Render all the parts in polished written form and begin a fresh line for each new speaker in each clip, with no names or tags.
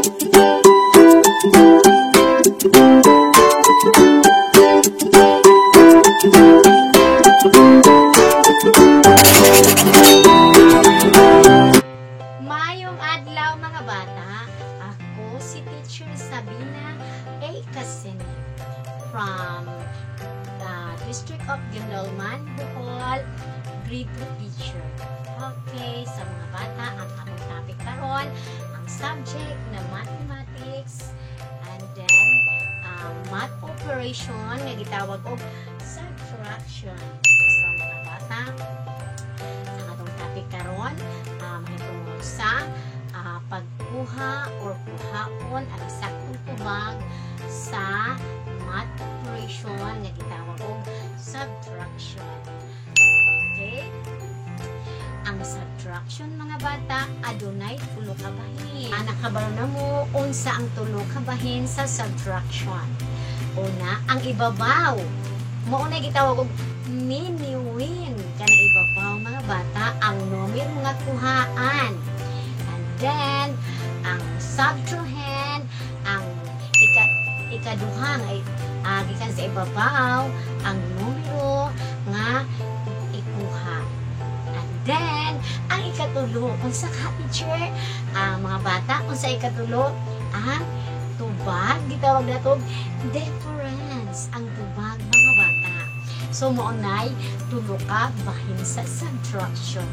Mayong adlaw, mga bata. Ako si Teacher Sabina A. Casinig from the District of Guindulman, Bohol, grade 2 teacher. Okay, sa mga bata, ang akong topic karon, ang subject na mathematics and then math operation nga gitawag og subtraction. So mga bata, ang atong topic karon mahitungod sa pagkuha or kuhaon ang saktong tubag sa math operation nga gitawag og subtraction. Okay? Ang subtraction, mga bata, adunay tulo ka bahin. Nakabalo na mo unsa ang tulo ka bahin sa subtraction. Una, ang ibabaw. Mao na gitawag og minuend. Kanang ibabaw, mga bata, ang numero nga kuhaan. And then, ang subtrahend, ang ikaduhang ay gikan sa ibabaw, ang numero nga ikuha. And then, ang ikatulo, unsa ka, teacher? Ang mga bata, unsa ikatulo? Ang tubag, gitawag nato difference, ang tubag, mga bata. So, mao nay tulo ka bahin sa subtraction.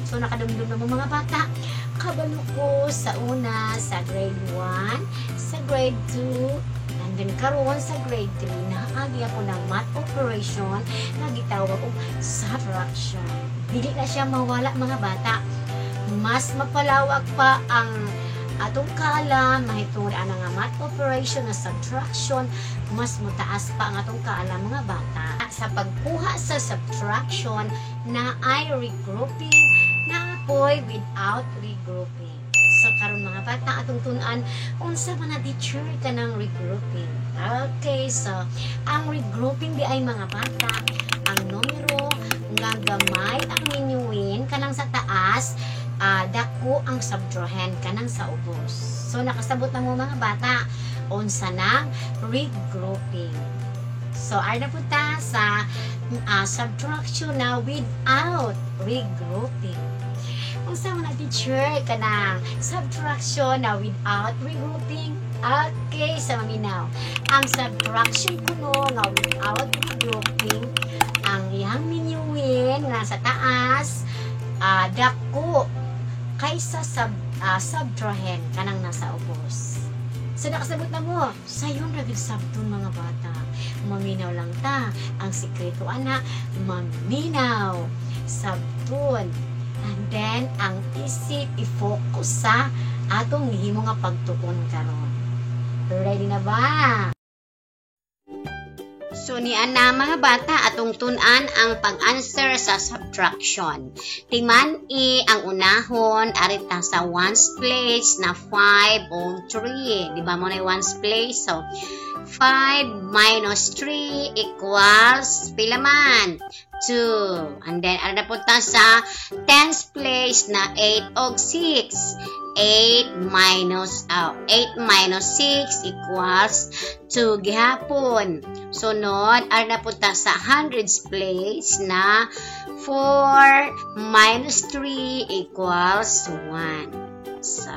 So, nakadumdum na mo, mga bata. Kabalo ko sa una, sa grade 1, sa grade 2, and then karon sa grade 3, naagi ako ng math operation na gitawag og subtraction. Dili na siya mawala, mga bata. Mas mapalawak pa ang atong kaalam mahitungod ana nga math operation na subtraction, mas mutaas pa ang atong kaalam, mga bata. Sa pagkuha sa subtraction na ay regrouping, naa poy without regrouping. So karon, mga bata, atong tun-an unsa man na, teacher, kanang regrouping. Okay, so ang regrouping di ay, mga bata, ang numero nga gamay ang minuend kanang sa taas, dako ang subtrahend kanang sa ubos. So nakasabot na mo, mga bata, unsa nang regrouping. So ari na pud ta sa subtraction na without regrouping. Unsa man na, teacher, kanang subtraction na without regrouping? Okay, sa maminaw. Ang subtraction kuno nga without regrouping, ang iyang minuend nga sa taas dako kaysa subtrahend kanang nasa ubos. So nakasabot na mo, sayon ra gid sabton, mga bata. Maminaw lang ta. Ang sikreto ana, maminaw. Sabton. And then ang isip i-focus sa atong gihimo nga pagtuon karon. Ready na ba?
So niana na, mga bata, atong tun-an ang pag-answer sa subtraction. Timan i ang unahon, ari ta sa ones place na 5 o 3. Di ba mao na ones place? So 5 minus 3 equals pila man? 2. And then ari na pud ta sa tens place na 8 og 6. 8 minus 6 equals 2 gihapon. Sunod, ari na pud ta sa hundreds place na 4 minus 3 equals 1. So,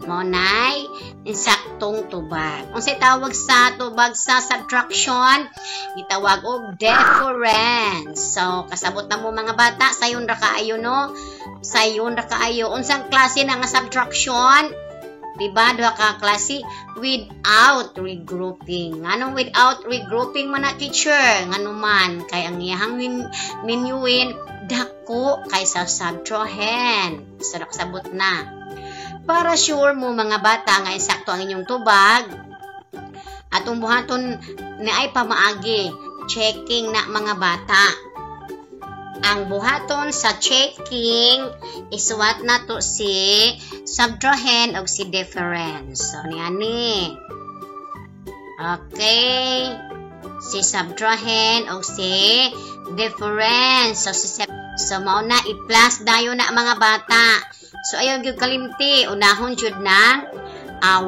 mao nay insaktong tubag. Unsay tawag sa tubag sa subtraction? Gitawag og difference. So, kasabot na mo, mga bata, sayon ra kaayo, no? Sayon ra kaayo. Unsang klase na nga subtraction? Diba? Duha ka klase without regrouping. Nganong without regrouping man na, teacher? Ngano man kay ang iyahang minuend dako kaysa subtrahend. So nakasabot na. Para sure mo, mga bata, nga insakto ang inyong tubag, atong buhaton na ay pamaagi, checking na, mga bata. Ang buhaton sa checking, isuwat na to si subtrahend og si difference. So, niani. Okay. Si subtrahend og si difference. So mao na i-plus dayon na, mga bata. So ayaw gyud kalimti, unahon jud nang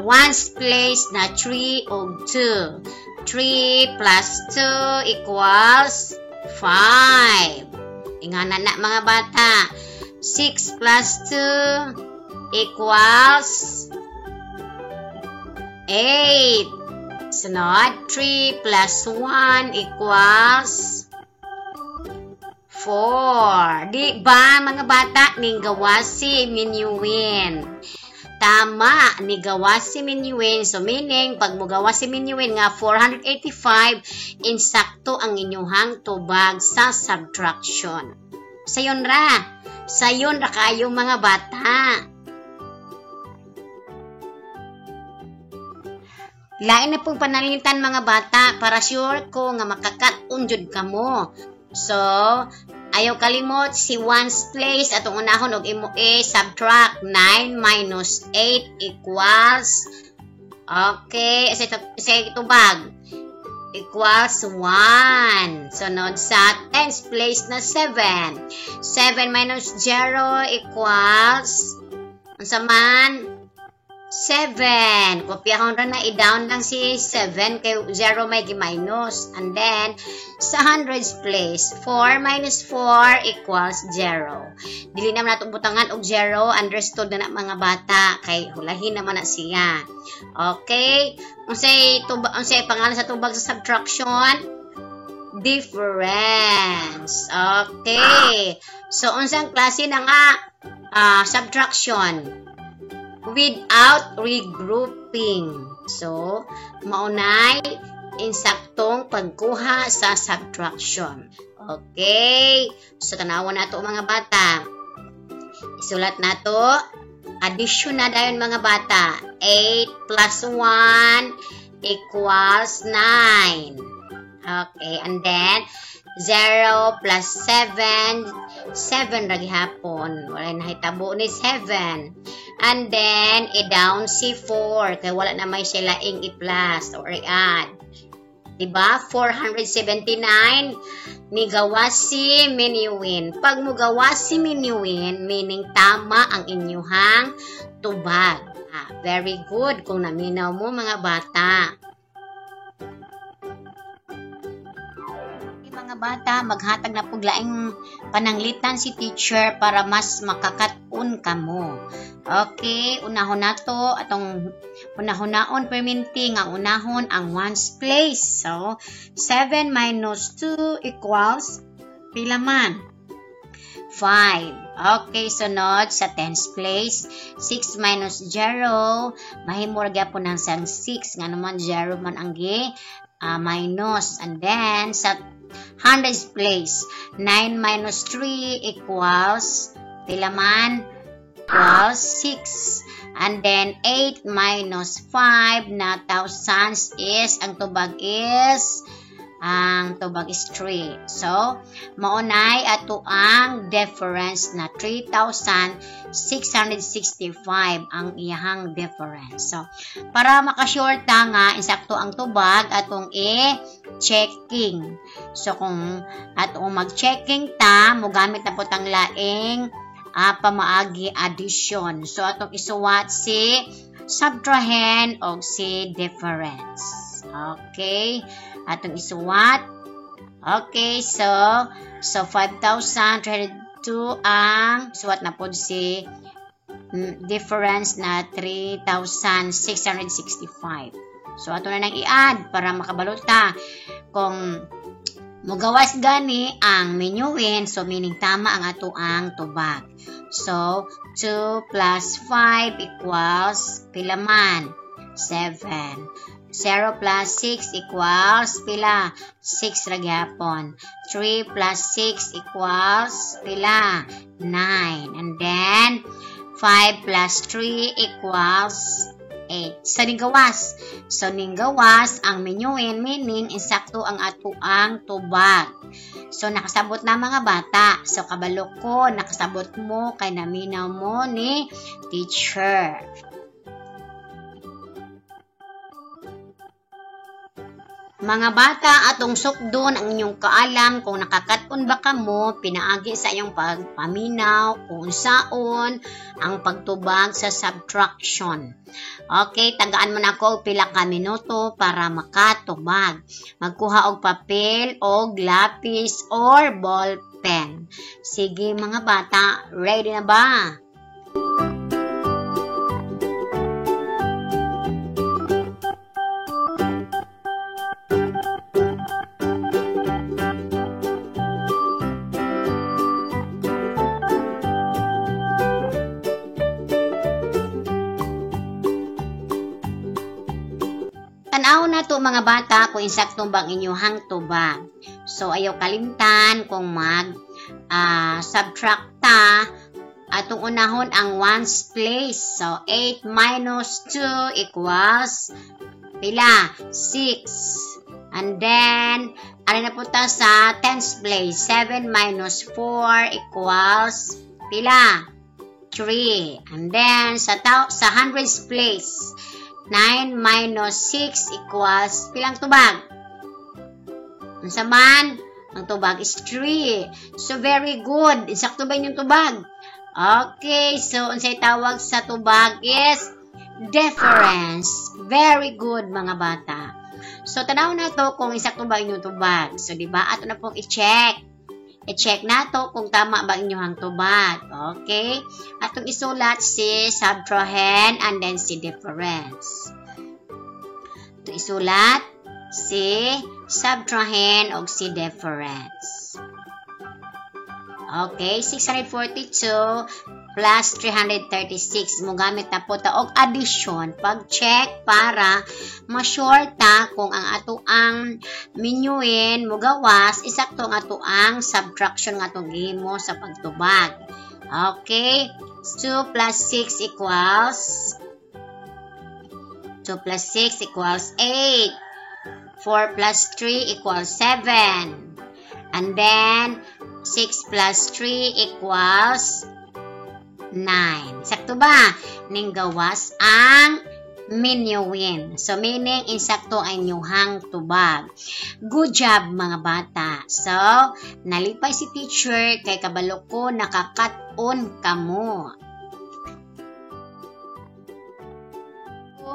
Ones place na 3 og 2. 3 plus 2 equals 5. Ingana na, mga bata. 6 plus 2 equals 8. Sunod, 3 plus 1 equals 4. Di ba, mga bata, ning gawas si minuend? Tama, nigawas si minuend. So, meaning, pag mugawas si minuend nga 485, insakto ang inyuhang tubag sa subtraction. Sayon ra. Sayon ra kayo, mga bata. Lain na pong pananglitan, mga bata, para sure ko nga makakat-on jud kamo. So, ayaw kalimot si ones place atong unahon og imo e subtract 9 minus 8 equals, okay, sa tubag equals 1. Sunod sa tens place na 7. 7 minus 0 equals unsa man? 7. Kopyahon ra na, i-down lang si 7 kay 0 may gi-minus. And then, sa hundreds place, 4 minus 4 equals 0. Dili naman nato butangan og 0, understood na na, mga bata, kay hulahin naman na siya. Okay? Unsay pangalan sa tubag sa subtraction? Difference. Okay. So, unsang klase na nga subtraction? Without regrouping. So, maunay insaktong pagkuha sa subtraction. Okay. So, tanawan nato, mga bata. Isulat nato. Addition na dayon, mga bata. 8 plus 1 equals 9. Okay. And then, 0 plus 7, 7 ra gihapon. Wala nahitabo ni 7. And then, i-down si 4. Kaya wala na may sila ing i-plus or i-add. Diba? 479 ni gawas si minuend. Pag mo gawas si minuend, meaning tama ang inyuhang tubag. Very good kung naminaw mo, mga bata. Mga bata, maghatag na pug laing pananglitan si teacher para mas makakat-on kamo. Okay, unahon nato atong unahunaon perminti nga unahon ang ones place. So, 7 minus 2 equals pila man? 5. Okay, sunod sa tens place, 6 minus 0, mahimo ra gyapon ang sang 6, nga naman 0 man ang gi minus. And then sa hundreds place, 9 minus 3 equals pila man? Equals 6. And then 8 minus 5 na thousands is, ang tubag is 3. So, maunay ato ang difference na 3,665 ang iyahang difference. So, para makasure ta nga insakto ang tubag, atong i-checking. So, kung atong mag-checking ta, mogamit na po tang laing pamaagi addition. So, atong isuwat si subtrahend o si difference. Okay? Atong isuwat. Okay, so 5,302 ang suwat na po si difference na 3,665. So, ato na nang i-add para makabalo ta kung mugawas gani ang minuend, so meaning tama ang ato ang tubag. So, 2 plus 5 equals pila man? 7. 0 plus 6 equals pila? 6 ra gyapon. 3 plus 6 equals pila? 9. And then, 5 plus 3 equals 8. Sa ninggawas. So, ninggawas ang minuend, meaning insakto ang ato ang tubag. So, nakasabot na, mga bata. So, kabalo ko, nakasabot mo, kay naminaw mo ni teacher. Mga bata, atong sukdon ang inyong kaalam kung nakakaton ba kamo pinaagi sa inyong pagpaminaw kung unsaon ang pagtubag sa subtraction. Okay, tagaan mo na ako og pila ka minuto para makatubag. Magkuha og papel og lapis or ball pen. Sige mga bata, ready na ba? Tan-aw na to mga bata kung insakto bang inyuhang tubag. So ayaw kalimtan kung mag subtract ta, atong unahon ang ones place. So 8 minus 2 equals pila? 6. And then ari na punta sa tens place. 7 minus 4 equals pila? 3. And then sa hundreds place, 9 minus 6 equals pilang tubag? Unsa man? Ang tubag is 3. So, very good. Insakto ba inyong tubag? Okay. So, unsay tawag sa tubag is difference. Very good, mga bata. So, tanaw na to kung insakto ba inyong tubag. So, di ba? Ato na pong i-check. I-check na to kung tama ba inyong tubag. Okay? Atong isulat si subtrahend and then si difference. Atong isulat si subtrahend o si difference. Okay, 642 plus 336. Mogamit na po ta og addition pag-check para ma-sure ta kung ang ato ang minuin mogawas isakto ang ato ang subtraction nga atong gihimo sa pagtubag. Okay, 2 plus 6 equals 2 plus 6 equals 8. 4 plus 3 equals 7. And then 6 plus 3 equals 9. Sakto ba? Ning gawas ang minuin. So, meaning, insakto ang inyuhang tubag. Good job, mga bata. So, nalipay si teacher kay kabalo ko nakakat-on kamo.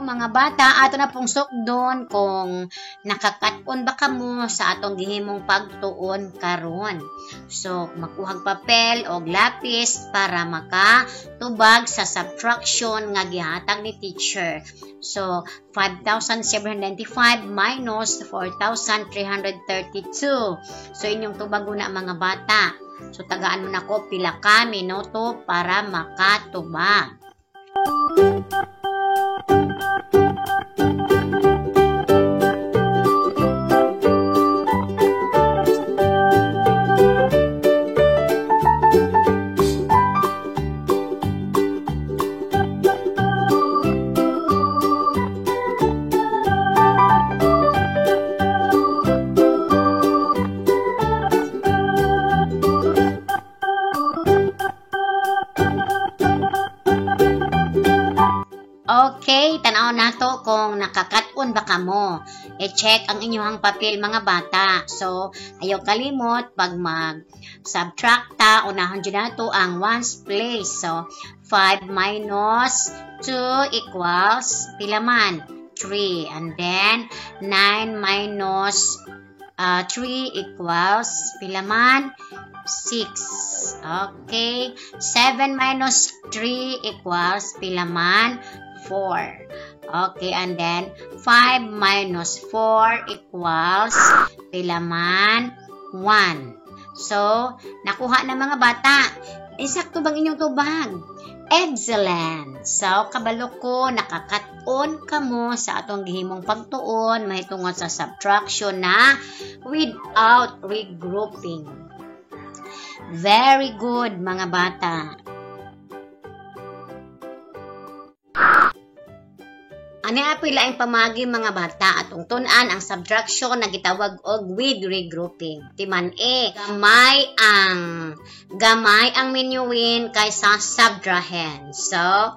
Mga bata, ato na pong sukdon kung nakakat-on ba kamo sa atong gihimong pagtuon karon. So, makuhag papel o lapis para makatubag sa subtraction nga gihatag ni teacher. So, 5,795 minus 4,332. So, inyong tubag na mga bata. So, tagaan mo na ko pila ka minuto para makatubag. Okay, tanaw nato kung nakakat-on ba kamo. I-check ang inyong papel mga bata. So, ayaw kalimot pag mag-subtract ta, unahon dyan nato ang ones place. So, 5 minus 2 equals pila man? 3. And then, 9 minus 3 equals pila man? 6. Okay. 7 minus 3 equals pila man? 4. Okay, and then 5 minus 4 equals pila man? 1. So, nakuha na mga bata. Insakto bang inyong tubag? Excellent! So, kabalo ko, nakakat-on kamo sa atong gihimong pagtuon mahitungod sa subtraction na without regrouping. Very good, mga bata. Ani apoy laing pamagi mga bata atong tun-an ang subtraction na gitawag og with regrouping. Timan E, gamay ang minuin kaysa subtrahend. So,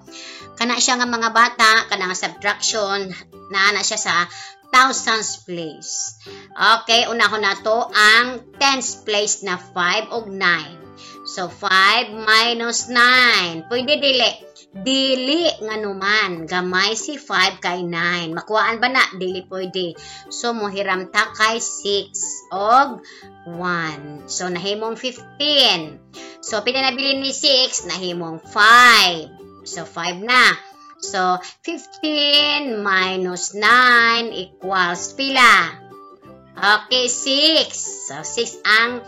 kana siya nga mga bata, kana nga subtraction naa na siya sa Thousands place. Okay, una ko na to ang tens place na 5 og 9. So, 5 minus 9. Pwede dili? Dili nga numan. Gamay si 5 kay 9. Makuhaan ba na? Dili pwede. So, mohiram ta kay 6 og 1. So, nahimong 15. So, pila nabilin ni 6? Nahimong 5. So, 5 na. So, 15 minus 9 equals pila? Okay, 6. So, 6 ang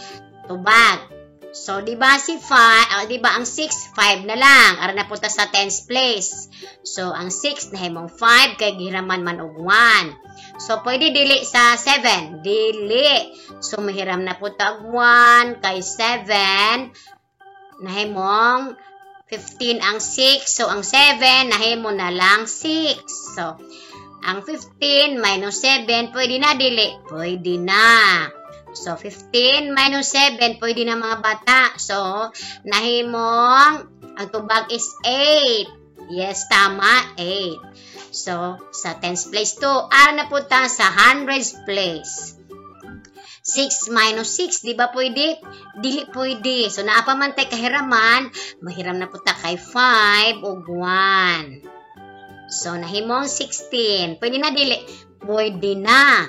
tubag. So, di ba si 5, di ba ang 6, 5 na lang. Ara na punta sa tens place. So, ang 6 nahimong 5 kay gihiraman man og 1. So, pwede dili sa 7. Dili. So, mahiram na punta og 1 kay 7. Nahimong 15 ang 6. So, ang 7, nahimo na lang 6. So, ang 15 minus 7, pwede na dili? Pwede na. So, 15 minus 7, pwede na mga bata. So, nahimong, ang tubag is 8. Yes, tama, 8. So, sa tens place 2, ara na po ta sa hundreds place. 6 minus 6, di ba pwede? Dili pwede. So, naa pa man tay kahiraman, mahiram na po ta kay 5 og 1. So, nahimong 16. Pwede na dili? Pwede na.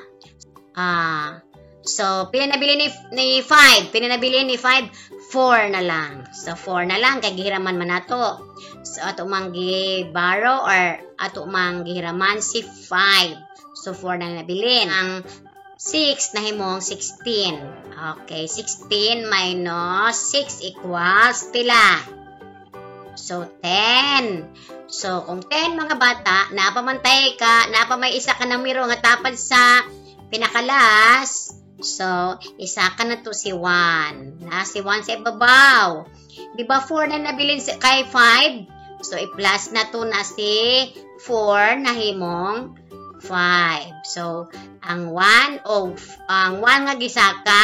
So, pila nabili ni 5? Pila nabili ni 5? 4 na lang. So, 4 na lang. Kay gihiraman man nato. So, ato mang gi-borrow or ato mang gihiraman si 5. So, 4 na nabilin. Ang 6 nahimong 16. Okay, 16 minus 6 equals pila? So, 10. So, kung 10 mga bata, napamantay ka, napa may isa ka ng miro nga tapad sa pinakalas. So, isa ka na to si 1. Na, si 1 sa ibabaw. Di ba 4 na nabilin kay 5? So, i-plus na to na si 4 nahimong 5. So, ang 1 o ang 1 nga gisaka,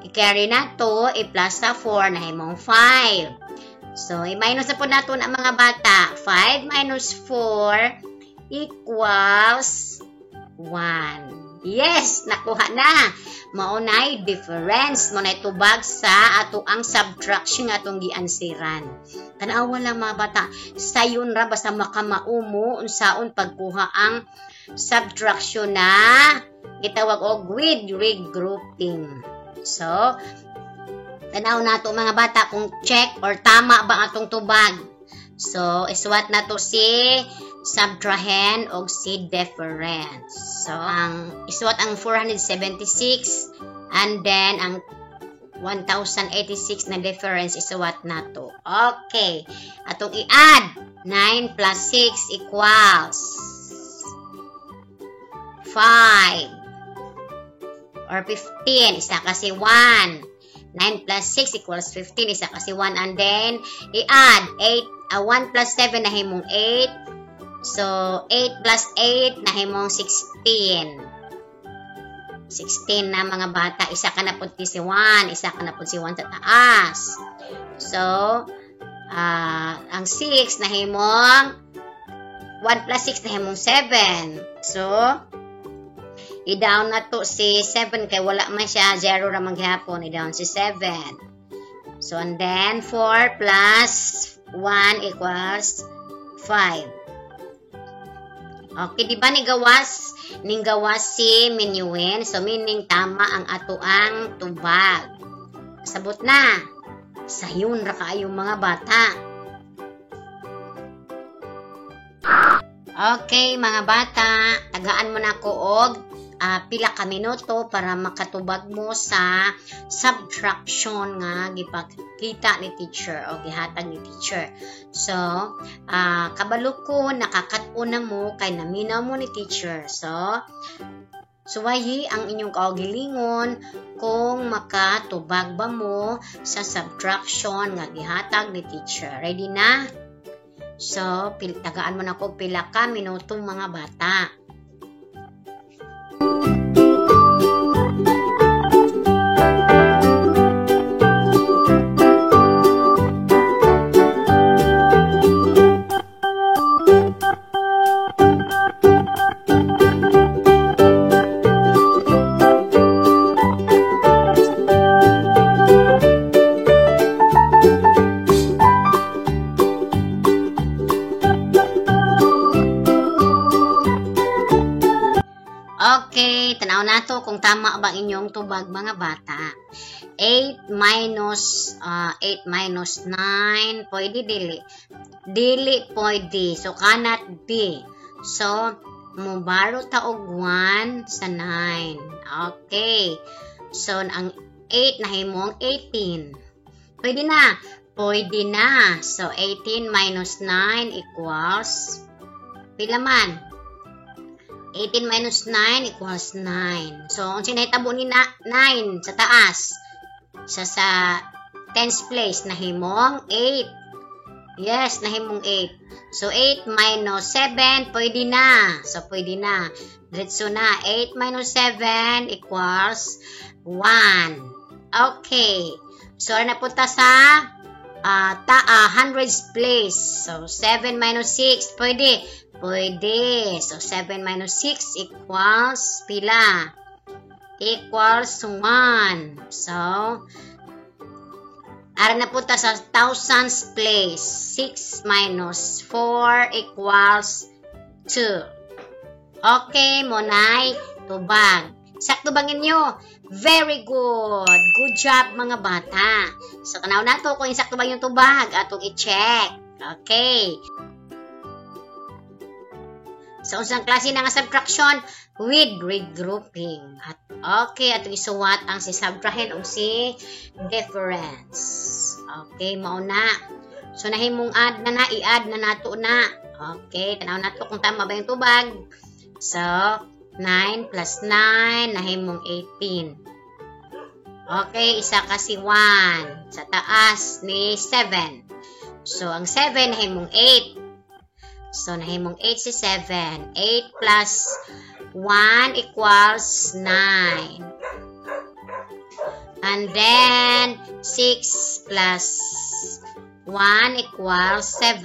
i-carry na to, i-plus sa 4 nahimong 5. So, i-minus na po nato ang mga bata. 5 minus 4 equals 1. Yes, nakuha na. Maunay difference. Maunay tubag sa ato ang subtraction atong giansiran. Tanawa lang mga bata. Sayon ra basta makamaumo unsaon pagkuha ang subtraction na gitawag og with regrouping. So, tanaw nato mga bata kung check or tama ba atong tubag. So, iswat nato si subtrahend og si difference. So, ang iswat ang 476 and then ang 1086 na difference isuwat nato. Okay. Atong i-add 9 plus 6 equals 5 or 15. Isa kasi 1. 9 plus 6 equals 15. Isa kasi 1. And then, i-add 8, 1 plus 7 nahimong 8. So, 8 plus 8 nahimong 16. 16 na mga bata. Isa ka na po si 1. Isa ka na po si 1 sa taas. So, ang 6 nahimong 1 plus 6 nahimong 7. So, i-down na to si 7 kay wala man siya, 0 ra man gihapon. I-down si 7. So, and then 4 plus 1 equals 5. Okay, di ba ni gawas? Ning gawas si minuin. So, meaning tama ang ato ang tubag. Sabot na. Sayon ra kaayo mga bata. Okay, mga bata, tagaan mo na ko og pila ka minuto para makatubag mo sa subtraction nga gipakita ni teacher o gihatag ni teacher. So, kabalo ko nakakat-on na mo kay naminaw mo ni teacher. So, suwayi ang inyong kaugilingon kung makatubag ba mo sa subtraction nga gihatag ni teacher. Ready na? So, tagaan mo na ko pila ka minuto mga bata. Tanaw nato kung tama ba ang inyong tubag, mga bata. 8 minus 8 minus 9, pwede dili? Dili pwede. So cannot be. So mubaro ta og 1 sa 9. Okay. So ang 8 nahimong 18. Pwede na. Pwede na. So 18 minus 9 equals pila man? 18 minus 9 equals 9. So, unsa nahitabo ni na 9 sa taas? Sa tens place, nahimong 8. Yes, nahimong 8. So, 8 minus 7, pwede na. So, pwede na. Diretso na. 8 minus 7 equals 1. Okay. So, napunta sa hundreds place. So, 7 minus 6, pwede. Pwede. So, 7 minus 6 equals pila? Equals 1. So, ara na punta sa thousands place. 6 minus 4 equals 2. Okay, mao nay tubag. Sakto bang inyo? Very good. Good job, mga bata. So, tanaw nato kung insakto ba yung tubag. Atong i-check. Okay. So, unsang klase na nga subtraction? With regrouping. At, okay, atong isuwat ang si subtrahend o si difference. Okay, mao na. So, nahimong add na na, i-add na nato na. Okay, tanaw nato kung tama ba yung tubag. So, 9 plus 9, nahimong 18. Okay, isa kasi 1. Sa taas ni 7. So, ang 7, nahimong 8. So, nahimong 8 si 7. 8 plus 1 equals 9. And then, 6 plus 1 equals 7.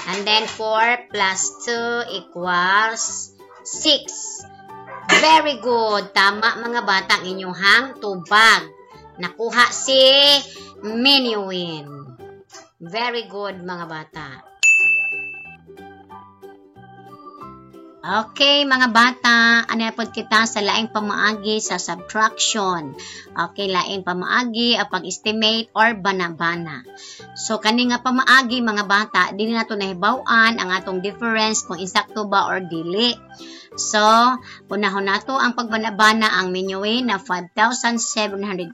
And then, 4 plus 2 equals 6. Very good. Tama, mga bata, ang inyong tubag. Nakuha si Minuin. Very good, mga bata. Okay, mga bata, ano pod kita sa laing pamaagi sa subtraction. Okay, laing pamaagi ang pag-estimate or bana-bana. So, kani nga pamaagi, mga bata, dili nato nahibaw-an ang atong difference kung insakto ba or dili. So, unahon nato ang pagbana-bana ang minuin na 5,795.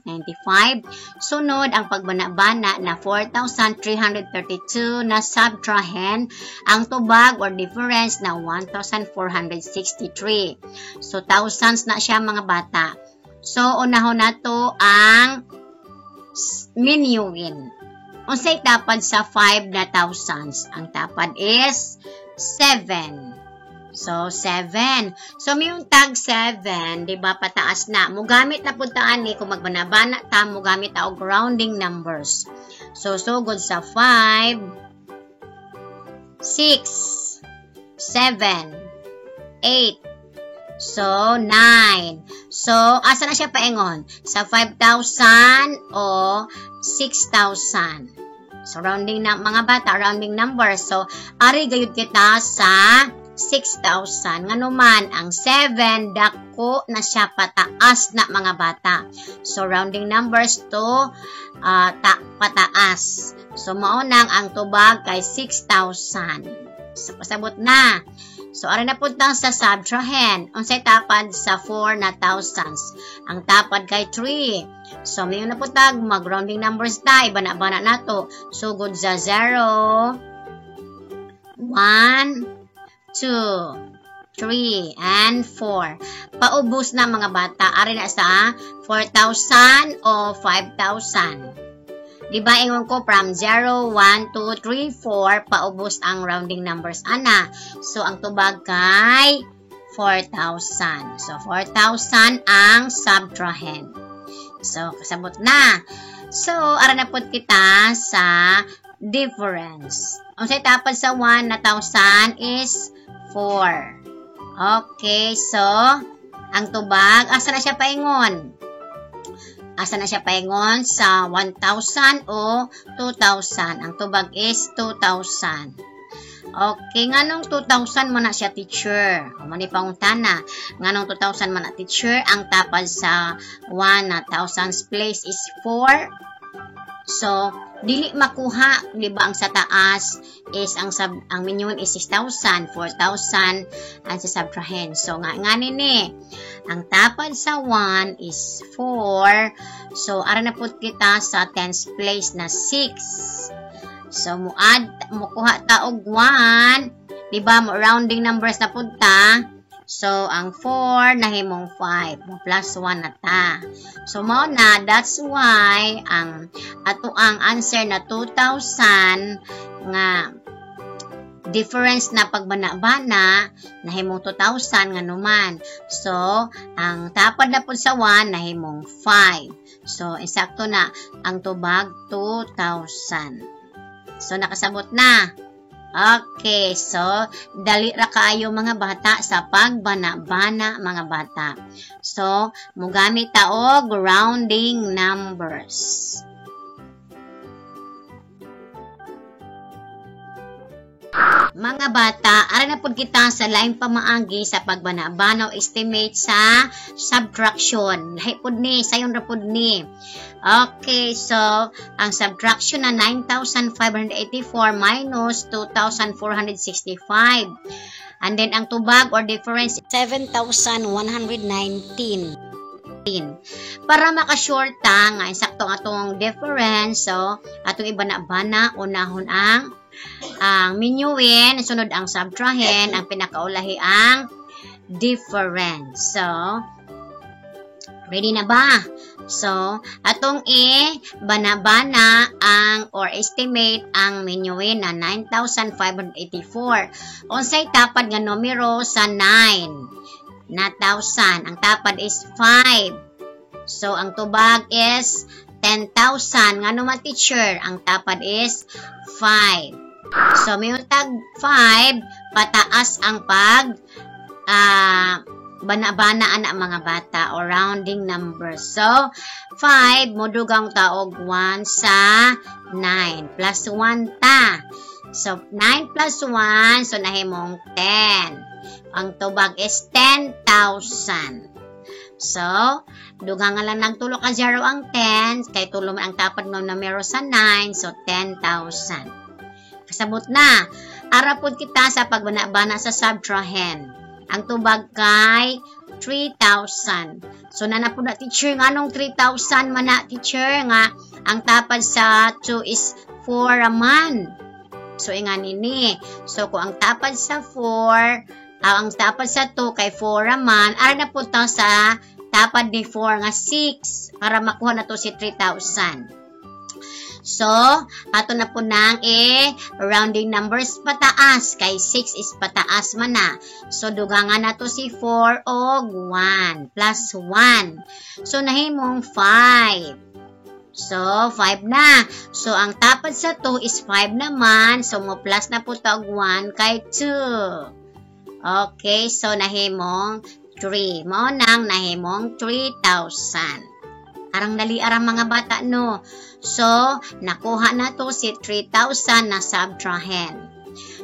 Sunod ang pagbana-bana na 4,332 na subtrahen ang tubag or difference na 1,463. So, thousands na siya, mga bata. So, unahon nato ang minuin. Unsay tapad sa 5 na thousands? Ang tapad is 7. So, 7. So, may yung tag 7, di ba, pataas na. Mugamit na puntaan ni, kung magbanabana ta, mugamit ta og rounding numbers. So, sugod sa 5, 6, 7, 8, so, 9. So, asa na siya paingon? Sa 5,000 o 6,000. So, rounding na, mga bata, rounding numbers. So, ari gayud kita sa 6,000. Ngano man, ang 7, dako na siya pataas na, mga bata. So, rounding numbers to pataas. So, mao nang ang tubag kay 6,000. So, pasabot na. So, ari na puntang sa subtrahen. Unsay tapad sa 4 na thousands? Ang tapad kay 3. So, may na puntag, mag-rounding numbers ta. Ibana-bana na to. Sugod sa 0, 1, 2, 3, and 4. Paubos na, mga bata. Ari na sa 4,000 o 5,000. Diba, ingon ko from 0, 1, 2, 3, 4, paubos ang rounding numbers, ana. So, ang tubag kay 4,000. So, 4,000 ang subtrahen. So, kasabot na. So, ara na pod kita sa difference. Ang say tapad sa 1 na thousand is 4. Okay, so, ang tubag, asa na siya paingon? Asa na siya paingon? Sa 1,000 o 2,000? Ang tubag is 2,000. Okay, nganong 2,000 man na siya, teacher? O, mani pangutana. Nganong 2,000 man na, teacher? Ang tapad sa 1 na thousands place is 4. So, dili makuha, di ba, ang sa taas is ang minimum is 6,000, 4,000 ang sa subtrahen. So, nga ngani ni, ang tapad sa 1 is 4. So, ara na pud kita sa tens place na 6. So, muad, mukuha ta og 1, di ba, mo rounding numbers na pud ta. So, ang 4 nahimong 5, mo plus 1 na ta. So, mao na, that's why ang ato ang answer na 2,000 nga difference na pagbana-bana nahimong 2,000 nga numan. So, ang tapad na pud sa 1 nahimong 5. So, insakto na ang tubag 2,000. So, nakasabot na. Okay, so, dali ra kaayo mga bata sa pagbana-bana mga bata. So, mugamit ta og rounding numbers. Mga bata, ara na pud kita sa laing pamaagi sa pagbana-bana o estimate sa subtraction. Lahi pud ni, sayon ra pud ni. Okay, so, ang subtraction na 9,584 minus 2,465. And then, ang tubag or difference, 7,119. Para makasure ta nga insakto ang atong difference, so, atong ibana-bana, unahon ang minuin, sunod ang subtrahen, ang pinakaulahi ang difference. So, ready na ba? So, atong i-bana-bana ang or estimate ang minuin na 9,584. Unsay tapad nga numero sa 9 na 1,000? Ang tapad is 5. So, ang tubag is 10,000. Nga naman, teacher, ang tapad is 5. So, may tag 5, pataas ang pag bana-bana ana mga bata or rounding numbers. So, 5, modugang taog 1 sa 9. Plus 1 ta. So, 9 plus 1, so nahimong 10. Ang tubag is 10,000. So, dugang nga lang nagtulo ka 0 ang 10, kay tulo man ang tapad ng numero sa 9, so 10,000. Kasabot na. Ara pud kita sa pagbana-bana sa subtrahen. Ang tubag kay 3,000. So, nana po na, teacher, nga nung 3,000 man na, teacher, nga ang tapad sa 2 is 4 man. So, inga nini. So, kung ang tapad sa 4, ang tapad sa 2 kay 4 man, ara na po ta sa tapad ni 4 nga 6 para makuha na to si 3,000. So, ato na po nang rounding numbers pataas. Kay 6 is pataas man na. So, dugangan na to si 4 og 1 plus 1. So, nahimong 5. So, 5 na. So, ang tapad sa 2 is 5 naman. So, mo plus na po ta og 1 kay 2. Okay, so nahimong 3. Mao nang nahimong 3,000. Arang dali arang mga bata, no? So, nakuha na to si 3,000 na subtrahen.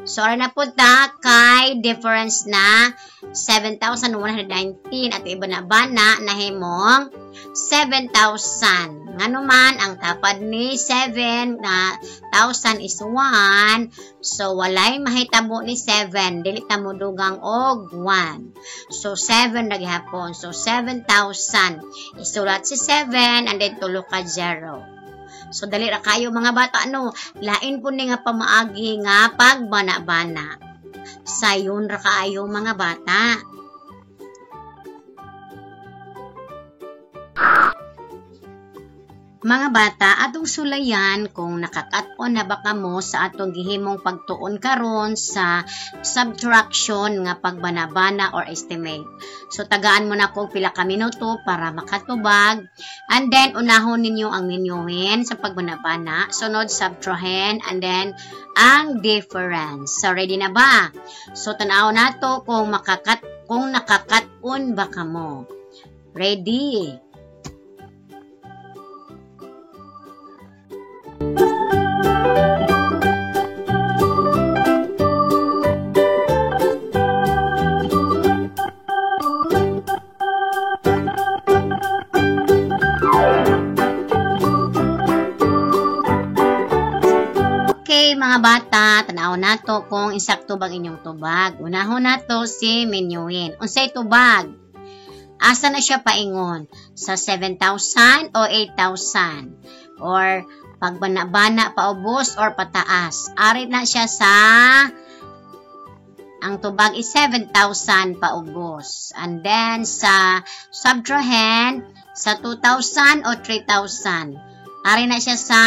So, ara na po ta kay difference na 7,119 at iba na ba na nahimong 7,000. Ngano man, ang tapad ni 7 na 1,000 is 1. So, walay mahitabo ni 7. Dili ta mo dugang og 1. So, 7 na gihapon. So, 7,000. Isulat si 7 and then tulo ka 0. So, dali ra kayo mga bata, no? Lain po ni nga pamaagi nga pagbana-bana. Sayon ra kaayo mga bata. Mga bata, atong sulayan kung nakakat-on na ba kamo sa atong gihimong pagtuon karon sa subtraction nga pagbanabana or estimate. So tagaan mo na ko pila ka minuto para makatubag. And then unahon ninyo ang minyuhin sa pagbanabana, sunod subtrahen, and then ang difference. So ready na ba? So tan-aw nato kung nakakat-on ba kamo. Ready? mga bata, tanaw nato kung insakto bang inyong tubag. Unahon nato si Minuin. Unsay tubag? Asa na siya paingon? Sa 7,000 o 8,000? Or pagbana-bana paubos or pataas? Ari na siya sa ang tubag is 7,000 paubos. And then sa subtrahend, sa 2,000 o 3,000? Ari na siya sa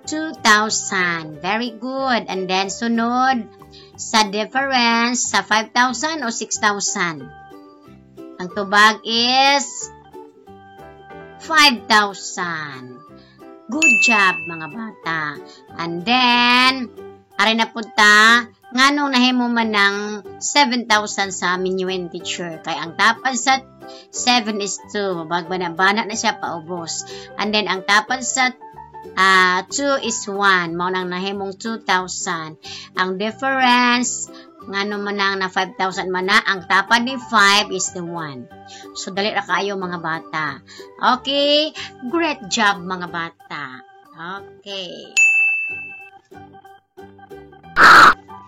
2,000. Very good. And then, sunod, sa difference, sa 5,000 o 6,000? Ang tubag is 5,000. Good job, mga bata. And then, ari na punta, nganong nahimo man ng 7,000 sa Minuin, teacher? Kay ang tapad sa 7 is 2. Bagbana-bana na siya paubos. And then, ang tapad sa 2 is 1. Mao nang nahimong 2,000. Ang difference, ngano man nang na 5,000 man na, ang tapad ni 5 is the 1. So, dali ra kaayo mga bata. Okay? Great job mga bata. Okay.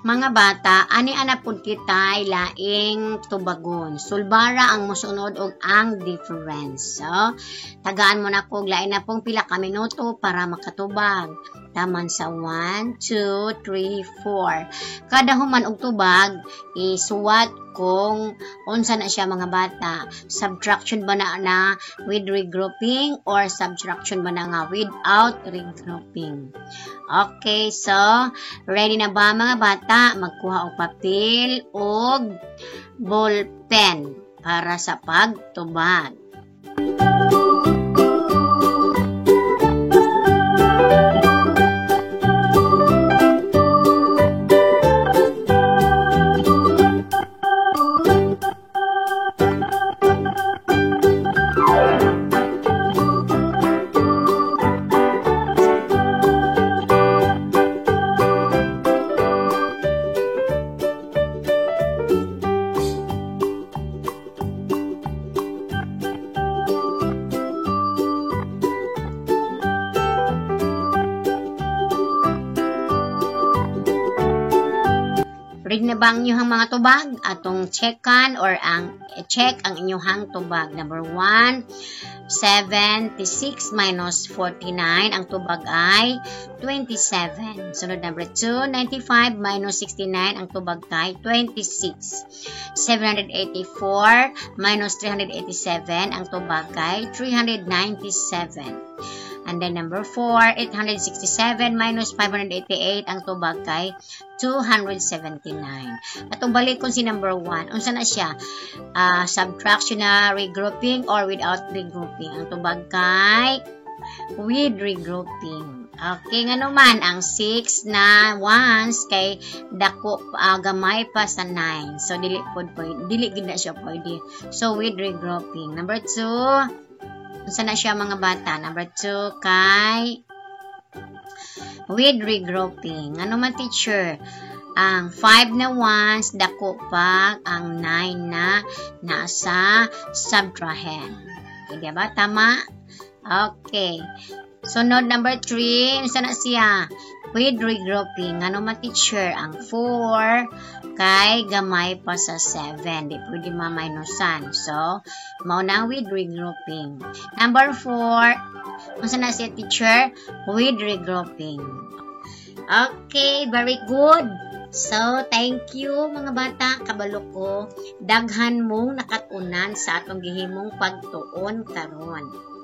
Mga bata, ani-ana pud kitay laing tubagon. Sulbara ang mosunod og ang difference. So, tagaan mo na kog lain na pong pila ka minuto para makatubag. Taman sa 1, 2, 3, 4. Kada human og tubag, isuwat kung unsa na siya mga bata. Subtraction ba na na with regrouping or subtraction ba na nga without regrouping? Okay, so ready na ba mga bata? Magkuha og papel og ballpen para sa pagtubag. Read na ba ang inyong mga tubag? Atong checkan or ang check ang inyong tubag. Number 1, 76 minus 49. Ang tubag ay 27. Sunod number 2, 95 minus 69. Ang tubag kay 26. 784 minus 387. Ang tubag kay 397. And then number 4, 867 minus 588, ang tubag kay 279. Atong balikon si number 1. Unsa na siya? Subtraction na regrouping or without regrouping? Ang tubag kay with regrouping. Okay, ngano man ang 6 na ones kay dako gamay pa sa 9. So dili pod pwede, dili gid na siya pwede. So with regrouping. Number 2, unsa na siya mga bata? Number 2 kay with regrouping. Ano man teacher? Ang 5 na ones dako pa ang 9 na nasa subtrahend. Okay, diba? Tama? Okay. Sunod number 3, unsa na siya? With regrouping. Ano man teacher? Ang 4 kay gamay pa sa 7. Di pwede ma-minusan. So, mao na with regrouping. Number 4, unsa na siya teacher? With regrouping. Okay, very good. So, thank you mga bata. Kabalo ko, daghan mong nakatunan sa atong gihimong pagtuon karon.